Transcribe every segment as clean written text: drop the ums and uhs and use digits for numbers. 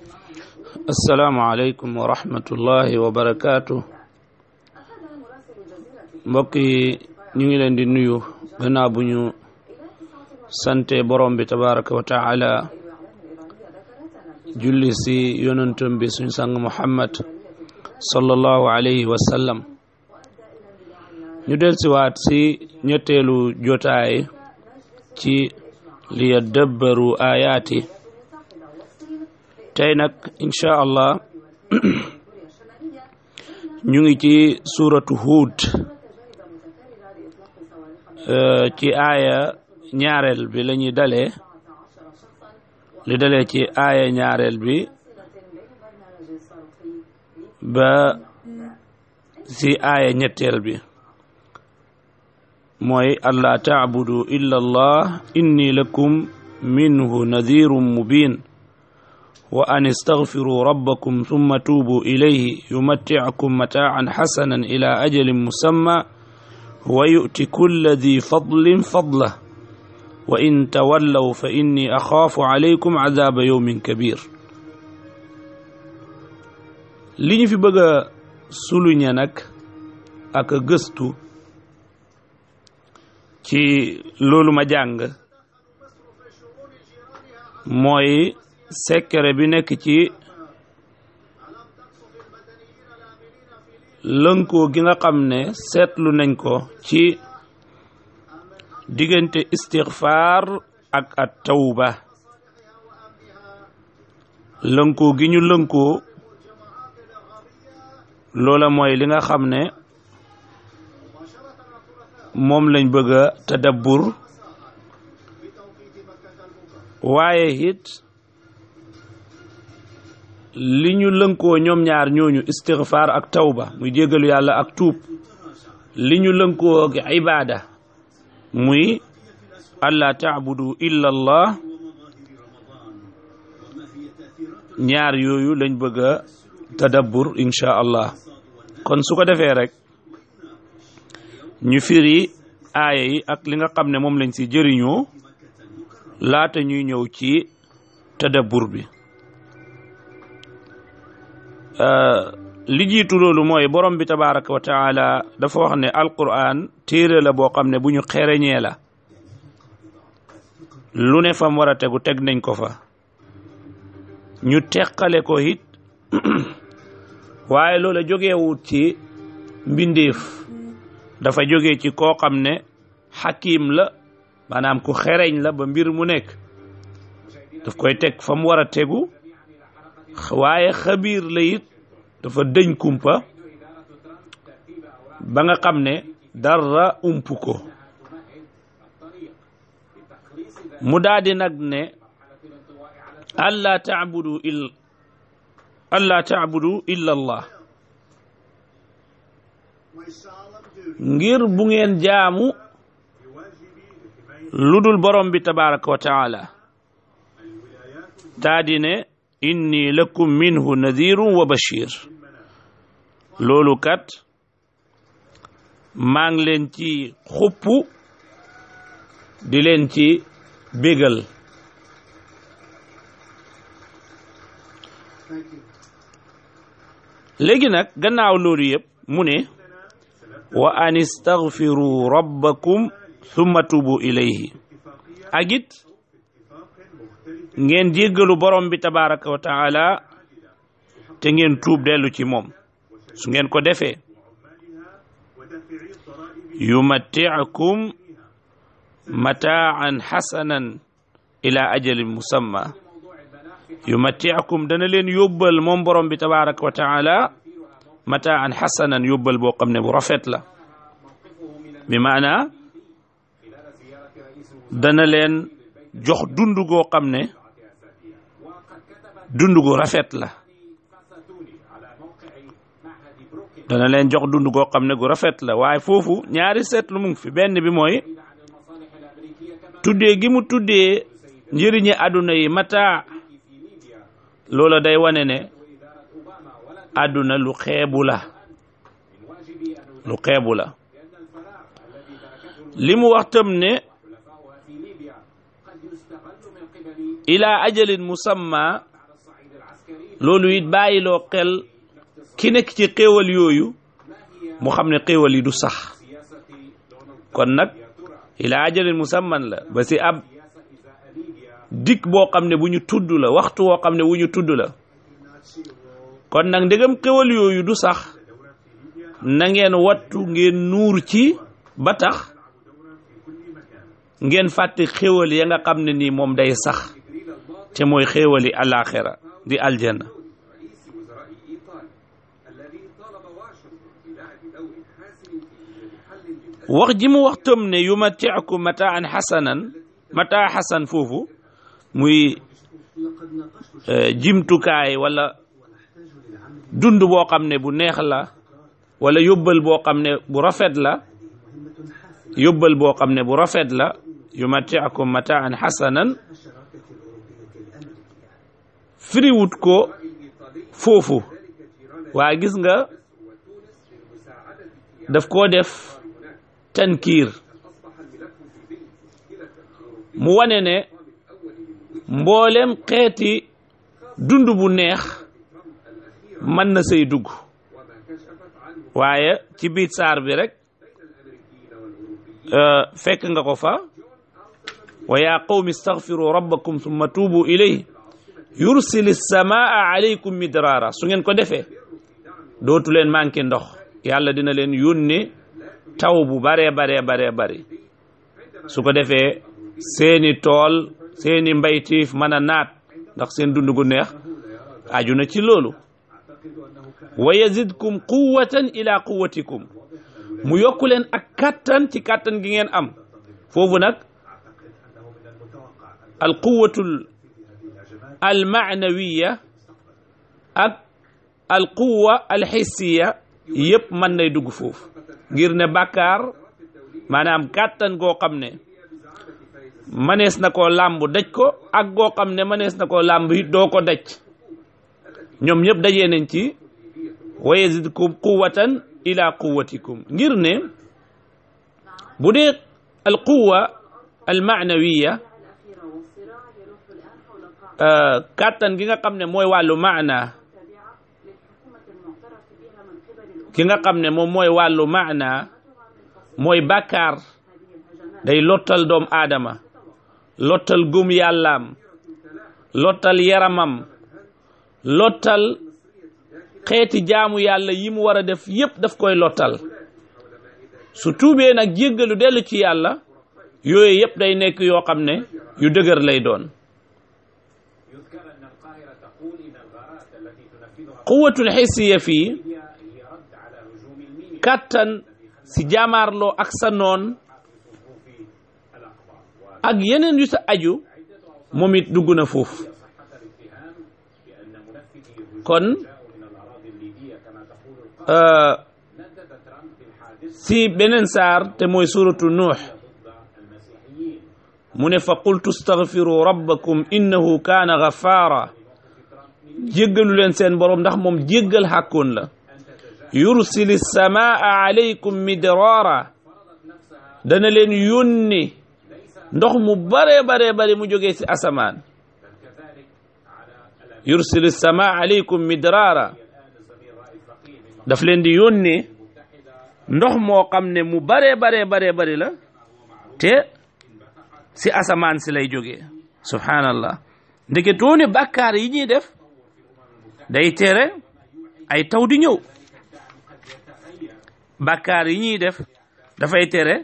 السلام عليكم ورحمة الله وبركاته mbokki ñu ngi leen di nuyu gannaaw bu ñu sante borom bi tabaraka wa taala julli si yonentam bi suñu sang Muhammad sallallahu alayhi wa sallam ñu dellusiwaat si ñetteelu jotaay ci li yadabbaru ayaati tey nag insha allah ñu ngi ci suratu Hud ci aaya ñaareel bi la ñuy dalee li dalee ci aaya ñaareel bi ba si aaya ñetteel bi mooy alla ta'budu illa allah inni lakum minhu nadhirun mubin wa an istaghfiru rabbakum thumma tubu ilayhi yumatti'ukum mata'an hasanan ila ajalin musamma wa yu'ti kulli dhi fadlin fadlahu wa in tawallaw fa inni akhafu alaykum adhaba yawmin kabir. li ñu fi bëgg a suluñe nag ak gëstu ci loolu ma jàng mooy secret bi nekk ci lënkoo gi nga xam ne seetlu nañ ko ci diggante istighfar ak at tawba lënkoo gi ñu lënkoo loola mooy li nga xam ne moom lañ bëgg a tadabbur waaye it li ñu lënkoo ñoom ñaar ñooñu istighfar ak tawba muy jéggalu yàlla ak tuub li ñu lënkoo ak ibaada muy alla ta'budu illa allah ñaar yooyu lañ bëgg a tadabbur insha allah kon su ko defee rek ñu firi aaya yi ak li nga xam ne moom lañ ci jëriñoo laata ñuy ñëw ci tadabbur bi li jiitu loolu mooy borom bi tabaraka wa taala dafa wax ne alquran téere la boo xam ne bu ñu xereñee la lu ne fam war a tegu teg nañ ko fa ñu teqale ko it waaye loola jógeewut ci mbindeef dafa jóge ci koo xam ne xakim la maanaam ku xereñ la ba mbir mu nekk daf koy teg fa mu war a tegu waaye xabiir la it dafa dëñ kumpa ba nga xam ne dara ump ko mu daldi nag ne alla ta'budu illa allah ngir bu ngeen jaamu ludul borom bi tabaraka wa taala daldi ne inni lakum minhu nadhirun wa bashir loolu kat maa ngi leen ci xuppu di leen ci bégal léegi nag gannaaw loolu yëpp mu ne wa an istaghfiru rabbakum thumma tubu ilayhi ak it ngeen jéggalu borom bi tabaraka wa taala te ngeen tuub dellu ci moom su ngeen ko defee yumatti'ukum mata'an hasanan ila ajalin musamma yumatti'ukum dana leen yóbbal moom borom bi tabaraka wa taala mata'an hasanan yóbbal boo xam ne bu rafet la bi maana dana leen jox dund goo xam ne dund gu rafet la dana leen jox dund goo xam ne gu rafet la waaye foofu ñaari seetlu mu ngi fi benn bi mooy tuddee gi mu tuddee njëriñi àdduna yi mata loola day wane ne àdduna lu xeebu la li mu wax tam ne ila ajalin musamma loolu it bàyyiloo xel ki nekk ci xéewal yooyu mu xam ne xéewal yi du sax kon nag ila ajalin musamman la ba si ab dik boo xam ne bu ñu tudd la waxtu woo xam ne wu ñu tudd la kon nag ndegam xéewal yooyu du sax na ngeen wattu ngeen nuur ci ba tax ngeen fàtte xéewal ya nga xam ne nii moom day sax te mooy xéewali alaxira di aljanna wax ji mu wax tam ne yumati'kum mataan xasanan mataa xasan foofu muy jimtukaay wala dund boo xam ne bu neex la wala yóbbal boo xam ne bu rafet la yóbbal boo xam ne bu rafet la yumati'kum mataan xasanan firiwut ko foofu waa gis nga daf koo def tankiir mu wane ne mboolem xeeti dund bu neex mën na say dugg waaye ci biir saar bi rek fekk nga ko fa wa yaa qawmi istaghfiru rabbakum thumma tuubu ilayhi yursil samaa alaykum midraara su ngeen ko defee dootu leen manqué ndox yàlla dina leen yónne taw bu bare bari su ko defee seeni tool seeni mbaytiif mën a naat ndax seen dund gu neex aju na ci loolu wa yazidkum quwwatan ila quwwatikum mu yokku leen ak kattan ci kattan gi ngeen am foofu nag al quwwatul al ma'nawiya ak al quwwa al hissiya yëpp mën nay dugg foofu ngir ne bàkkaar maanaam kàttan goo xam ne mënees na koo làmb daj ko ak goo xam ne mënees na koo làmb it doo ko daj ñoom ñëpp dajee nañ ci wa yazidkum quwwatan ila quwwatikum ngir ne bu dee al quwwa al ma'nawiya kàttan gi nga xam ne mooy wàllu maana ki nga xam ne moom mooy wàllu maana mooy bàkkaar day lottal doom aadama lottal gëm yàllaam lottal yaramam lottal xeeti jaamu yàlla yi mu war a def yépp daf koy lottal su tuubee nag jéggalu dellu ci yàlla yooyu yépp day nekk yoo xam ne yu dëgër lay doon quwwatul hissiya fii kàttan si jaamaarloo ak sa noon ak yeneen yu sa aju moom it dugg na foofu kon si beneen saar te mooy suratu nuux mu ne fa qultu astaghfiru rabbakum innahu kaana ghafaara jéggalu leen seen borom ndax moom jéggal xàkkoon la yursili samaa alaykum midraara dana leen yónni ndox mu bare mu jógee ci asamaan yursili samaa alaykum midraara daf leen di yónni ndox moo xam ne mu bare la te ci asamaan si lay jógee subhanallah ndeke toone bàkkaar yi ñuy def day tere ay taw di ñëw bàkkaar yi ñuy def dafay tere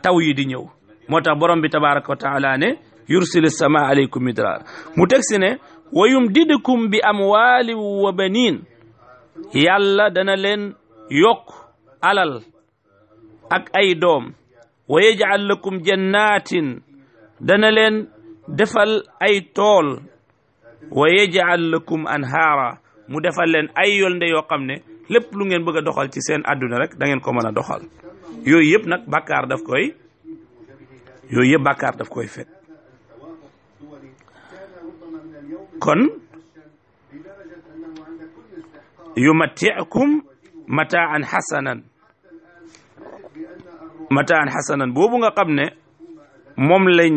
taw yi di ñëw moo tax borom bi tabaraka wa taala ne yursil sama alaykum midrar mu teg si ne wa yumdidukum bi amwali wa banin yàlla dana leen yokk alal ak ay doom wa yaj'al lakum jannatin dana leen defal ay tool wa yaj'al lakum anhaara mu defal leen ay yolnde yoo xam ne lépp lu ngeen bëgg a doxal ci seen àdduna rek da ngeen ko mën a doxal yooyu yëpp nag bàkkaar daf koy fet kon yumatti'kum mataan xasanan boobu nga xam ne moom lañ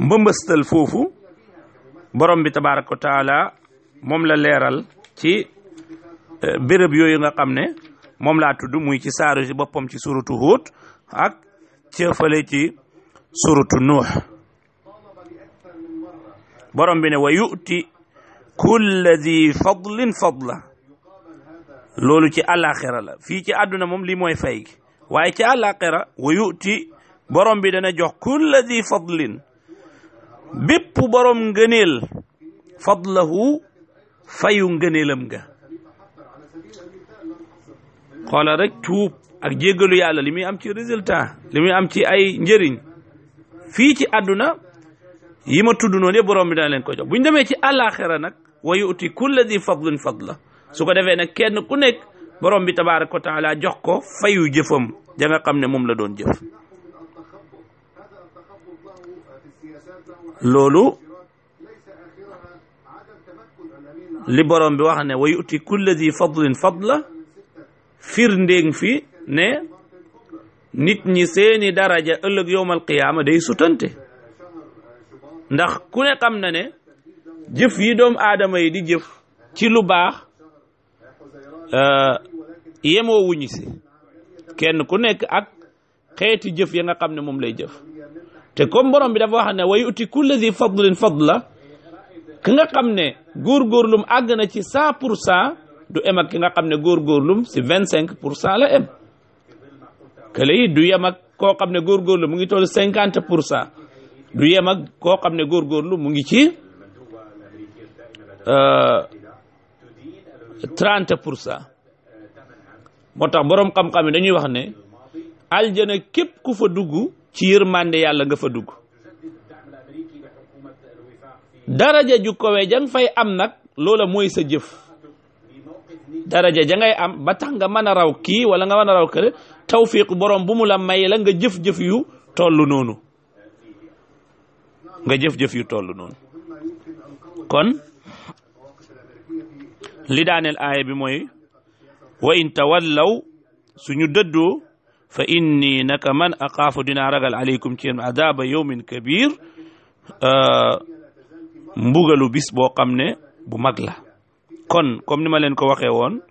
mbëmbëstal foofu borom bi tabaraka wa taala moom la leeral ci béréb yooyu nga xam ne moom laa tudd muy ci saaru ci boppam ci suratu Hud ak ca fale ci suratu Nuux borom bi ne wa yu'ti kulla di fadlin fadla loolu ci àllaaxira la fii ci àdduna moom li mooy fay gi waaye ci àllaaxira wa yu'ti borom bi dana jox kulla di fadlin bépp borom ngëneel fadlahu fayu ngëneelam nga xoolal rek tuub ak jéggalu yàlla li muy am ci résultat li muy am ci ay njëriñ fii ci àdduna yi ma tudd noonu yëpp borom bi dana leen ko jox bu ñu demee ci àllaaxira nag wa yu'ti kulla di fadlin fadla su ko defee nag kenn ku nekk borom bi tabaaraka wa taala jox ko fayu jëfam ja nga xam ne moom la doon jëf loolu li borom bi wax ne wa yu'ti kulla di fadlin fadla firndéeng fi ne nit ñi seeni daraja ëllëg yowmal qiyaama day sutante ndax ku ne xam na ne jëf yi doomu aadama yi di jëf ci lu baax yemoo wuñu si kenn ku nekk ak xeeti jëf ya nga xam ne moom lay jëf te comme borom bi dafa wax ne wa yu'ti kulla di fadlin fadla ki nga xam ne góorgóorlum àgg na ci 100% du em ak ki nga xam ne góorgóorlum si 25% la em kële yi du yem ak koo xam ne góorgóorlu mu ngi toll 50% du yem ak koo xam ne góorgóorlu mu ngi ci 30%. moo tax boroom xam-xam yi dañuy wax ne aljana képp ku fa dugg ci yërmande yàlla nga fa dugg daraja ju kowe jang fay am nag loola mooy sa jëf daraja ja ngay am ba tax nga mën a raw kii wala nga mën a raw kële tawfiq borom bu mu la may la nga jëf-jëf yu tollu noonu nga jëf-jëf yu tollu noonu kon li daaneel aaya bi mooy wa in tawallaw suñu dëddoo fa inni naka man aqaafu dinaa ragal aleykum ci yéen adaba yawmin kabir mbugalu bis boo xam ne bu mag la kon comme ni ma leen ko waxee woon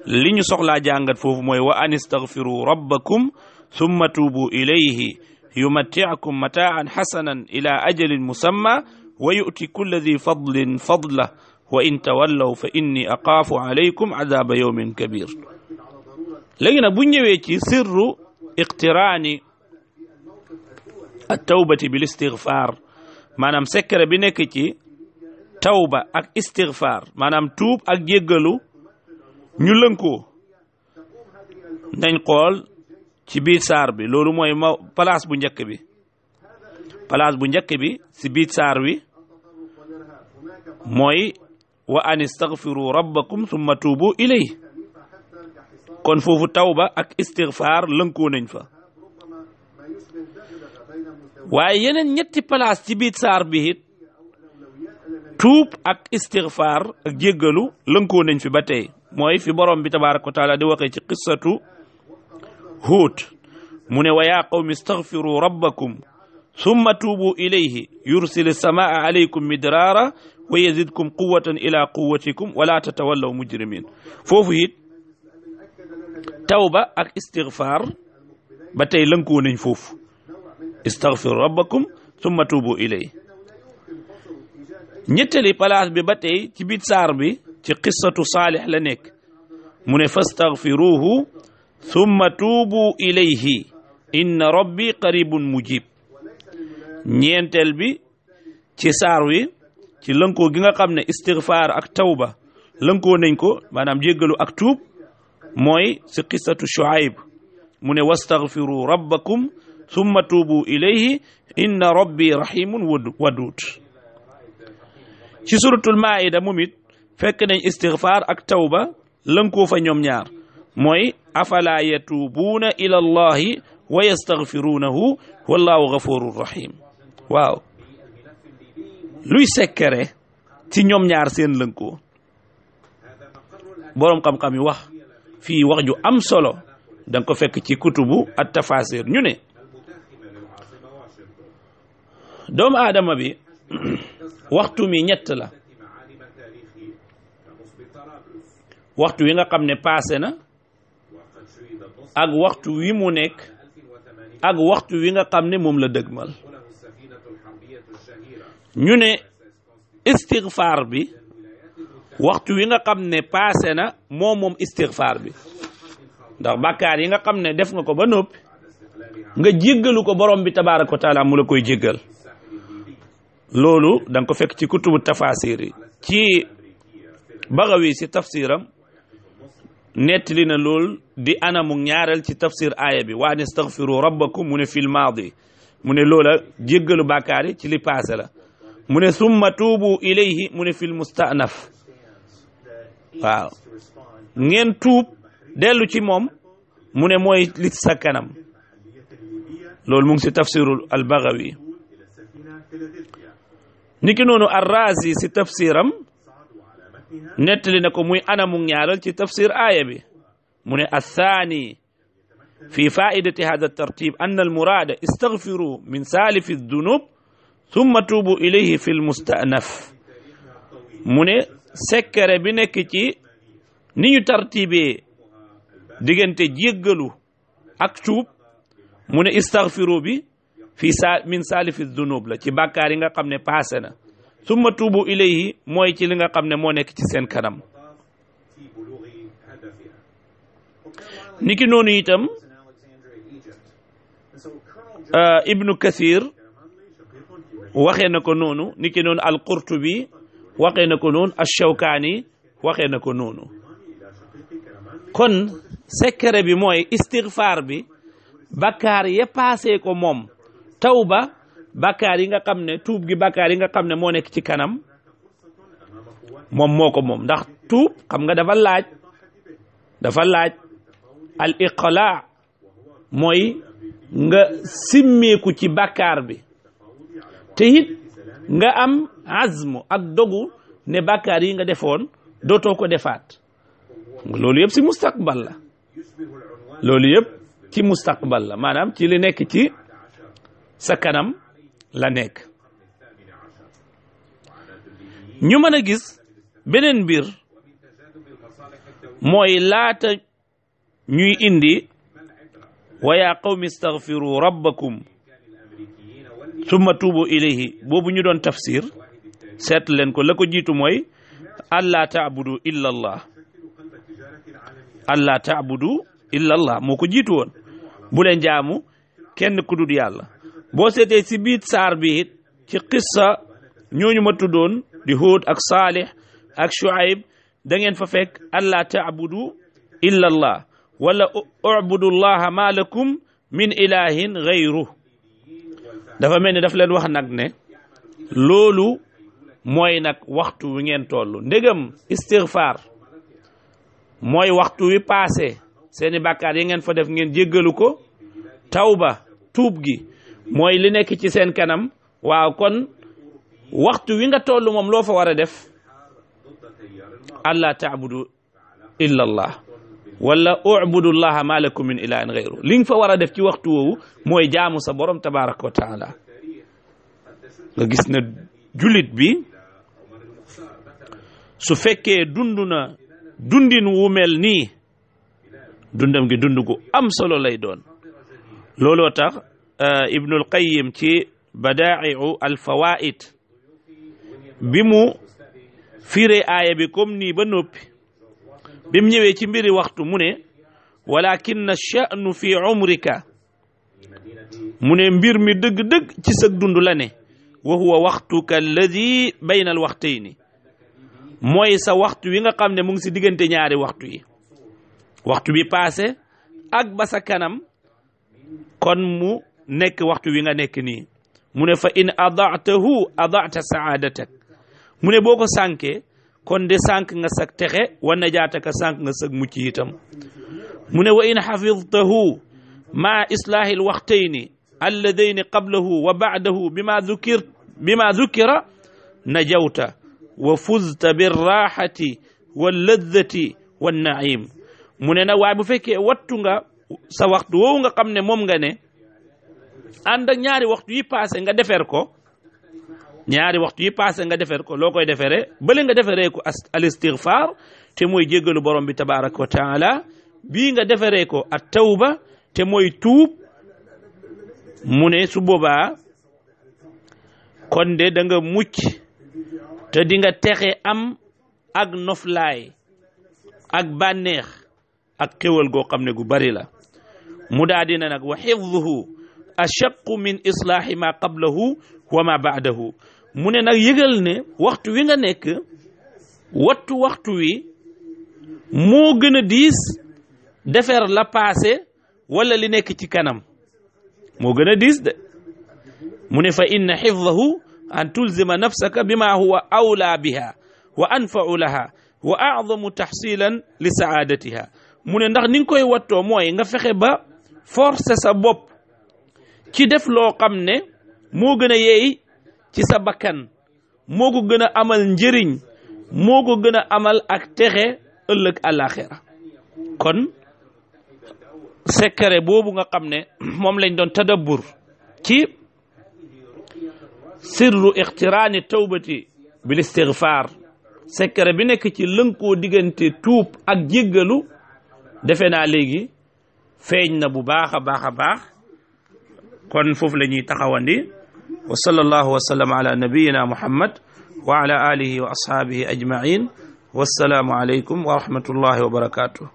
li ñu soxlaa jàngat foofu mooy wa an istaghfiru rabbakum thumma tuubu ilayhi yumatti'akum mata'an hasanan ila ajalin musamma wa yu'ti kulla dhi fadlin fadla wa in tawallaw fa inni aqaafu alaykum adaba yawmin kabir léegi nag bu ñëwee ci sirru iqtiraani at-tawbati bil istighfar maanaam secret bi nekk ci tawba ak istighfar maanaam tuub ak jéggalu ñu lënkoo nañ xool ci biir saar bi loolu mooy place bu njëkk bi place bu njëkk bi ci biir saar wi mooy wa an istaghfiru rabbakum thumma tuubu ilayhi kon foofu tawba ak istighfar lënkoo nañ fa waaye yeneen ñetti place ci biir saar bi it tuub ak istighfar ak jéggalu lënkoo nañ fi ba tey mooy fi borom bi tabaaraka wa taala di waxee ci qissatu Huud mu ne wa yaa qawmi istaghfiru rabbakum thumma tuubu ilayhi yursil as-samaa alaykum midraara wa yazidkum quwwatan ila quwwatikum wala tatawallaw mujrimin foofu it tawba ak istighfar ba tey lënkoo nañ foofu istaghfiru rabbakum thumma tuubu ilayhi ñettali place bi ba tey ci biir saar bi ci qissatu Saalih la nekk mu ne fastaghfiruhu thumma tuubu ilayhi inna rabbi qaribun mujib ñeenteel bi ci saar wi ci lënkoo gi nga xam ne istighfar ak tawba lënkoo nañ ko maanaam jéggalu ak tuub mooy ci qissatu Shuayb mu ne wastaghfiru rabbakum thumma tuubu ilayhi inna rabbi rahimun wadud ci suratul maida moom it fekk nañ istighfar ak tawba lënkoo fa ñoom ñaar mooy afala yatubuuna ila allahi wa yastaghfirunahu wallahu ghafurur rahim waaw luy sekkere ci ñoom ñaar seen lënkoo boroom xam-xam yi wax fii wax ju am solo danga ko fekk ci kutubu at tafasir ñu ne doomu aadama bi waxtu mi ñett la waxtu wi nga xam ne passé na ak waxtu wi mu nekk ak waxtu wi nga xam ne moom la dëgmal ñu ne istighfar bi waxtu wi nga xam ne passé na moom istighfar bi ndax bàkkaar yi nga xam ne def nga ko ba noppi nga jéggalu ko borom bi tabaaraka wa taala mu la koy jéggal loolu da nga ko fekk ci kutubu tafasir yi ci Bagawi si tafsiram nettali na lool di anamu ñaareel ci tafsir aaya bi wa an istaghfiru rabbakum mu ne fil maadi mu ne loola jéggalu bàkkaar yi ci li passé la mu ne summa tuubu ilayhi mu ne fil mustanaf waaw ngeen tuub dellu ci moom mu ne mooy li sa kanam loolu mu ngi si tafsirul al-Baghawi niki noonu ar-Razi si tafsiram nettali na ko muy anamu ñaaral ci tafsir aaya bi mu ne athani fi faidati hada at-tartib anna al-murada istaghfiru min salifi adh-dhunub thumma tuubu ilayhi fi al-mustanaf mu ne sekkere bi nekk ci ni ñu tartibee diggante jéggalu ak tuub mu ne istaghfiru bi min salifi dhunub la ci bàkkaar yi nga xam ne passé na summa tuubu ilayhi mooy ci li nga xam ne moo nekk ci seen kanam niki noonu itam ibnu kathir waxee na ko noonu niki noonu al-Qurtubi waxee na ko noonu ash-Shawkani waxee na ko noonu kon secret bi mooy istighfar bi bakkaar ya passé ko moom tawba bakkaar yi nga xam ne tuub gi bakkaar yi nga xam ne moo nekk ci kanam moom moo ko moom ndax tuub xam nga dafa laaj al iqla mooy nga simmeeku ci bakkaar bi te it nga am azmu ak dogu ne bakkaar yi nga defoon dootoo ko defaat loolu yëpp ci mustaqbal la loolu yëpp ci mustaqbal la maanaam ci li nekk ci sa kanam la nekk ñu mën a gis beneen mbir mooy laata ñuy indi wa yaa qawmi istaghfiru rabbakum summa tuubu ilayhi boobu ñu doon tafsir seet leen ko la ko jiitu mooy alla ta'budu illa allah alla ta'budu illa allah moo ko jiitu woon bu leen jaamu kenn ku dul yàlla boo seetee si biit saar bi it ci qissa ñooñu ma tuddoon di Huud ak Saalih ak Shuayb da ngeen fa fekk alla ta'budu illa allah wala u'budu allaha ma lakum min ilahin ghayru dafa mel ni daf leen wax nag ne loolu mooy nag waxtu wi ngeen toll ndegam istighfar mooy waxtu wi passé seeni bàkkaar yi ngeen fa def ngeen jéggalu ko tawba tuub gi mooy li nekk ci seen kanam waaw kon waxtu wi nga toll moom loo fa war a def alla ta'budu illa allah wala u'budu allaha ma lakum min ilahin ghayru li nga fa war a def ci waxtu woowu mooy jaamu sa borom tabaraka wa taala nga gis na julit bi su fekkee dund na dundin wu mel nii dundam gi dund gu am solo lay doon looloo tax ibnul qayyim ci badaa'i'u al fawaid bi mu firee aaya bi comme nii ba noppi bi mu ñëwee ci mbiri waxtu mu ne walakin ash-sha'nu fi umrika mu ne mbir mi dëgg-dëgg ci sa dund la ne wa huwa waxtuka alladi bayna al waxtayni mooy sa waxtu wi nga xam ne mu ngi si diggante ñaari waxtu yi waxtu bi passé ak ba sa kanam kon mu nekk waxtu wi nga nekk nii mu ne fa in ada'tahu ada'ta sa'adatak mu ne boo ko sànkee kon de sànk nga sag texe wa najaataka sànk nga sag mucc itam mu ne wa in xafidtahu ma islaahi alwaqtayni alladayni qablahu wa ba'dahu bima dhukira najawta wa fuzta birraxati walladati wannaim mu ne nag waaye bu fekkee wattu nga sa waxtu woowu nga xam ne moom nga ne ànd ak ñaari waxtu yi passé nga defeer ko ñaari waxtu yi passé nga defer ko loo koy deferee bële nga deferee ko al istighfar te mooy jéggalu borom bi tabaraka wa taala bii nga deferee ko at tawba te mooy tuub mu ne su boobaa kon de da nga mucc te di nga texe am ak noflaay ak bànneex ak xéwal goo xam ne gu bari la mu daa dina nag wa xifduhu ashaqu min islaahi ma qablahu wa ma baadahu mu ne nag yëgal ne waxtu wi nga nekk waxtu wi moo gën a diis defar la passé wala li nekk ci kanam moo gën a diis de mu ne fa inna xifdahu an tulzima nafsaka bima huwa awla biha wa anfa'u laha wa a'zamu tahsilan li saadatiha mu ne ndax ni nga koy wattoo mooy nga fexe ba forcer sa bopp ci def loo xam ne moo gën a yeey ci sa bakkan moo ko gën a amal njëriñ moo ko gën a amal ak texe ëllëg àllaaxira kon secret boobu nga xam ne moom lañ doon tadabbur ci sirru ixtiraani tawbati bil istighfar secret bi nekk ci lënkoo diggante tuub ak jéggalu defe naa léegi feeñ na bu baax a baax a baax kon foofu la ñuy taxawandi wa sallallahu wa sallam ala nabiyina muhammad wa ala alihi wa ashaabihi ajmain wassalaamu alaykum wa rahmatullahi wa barakatuh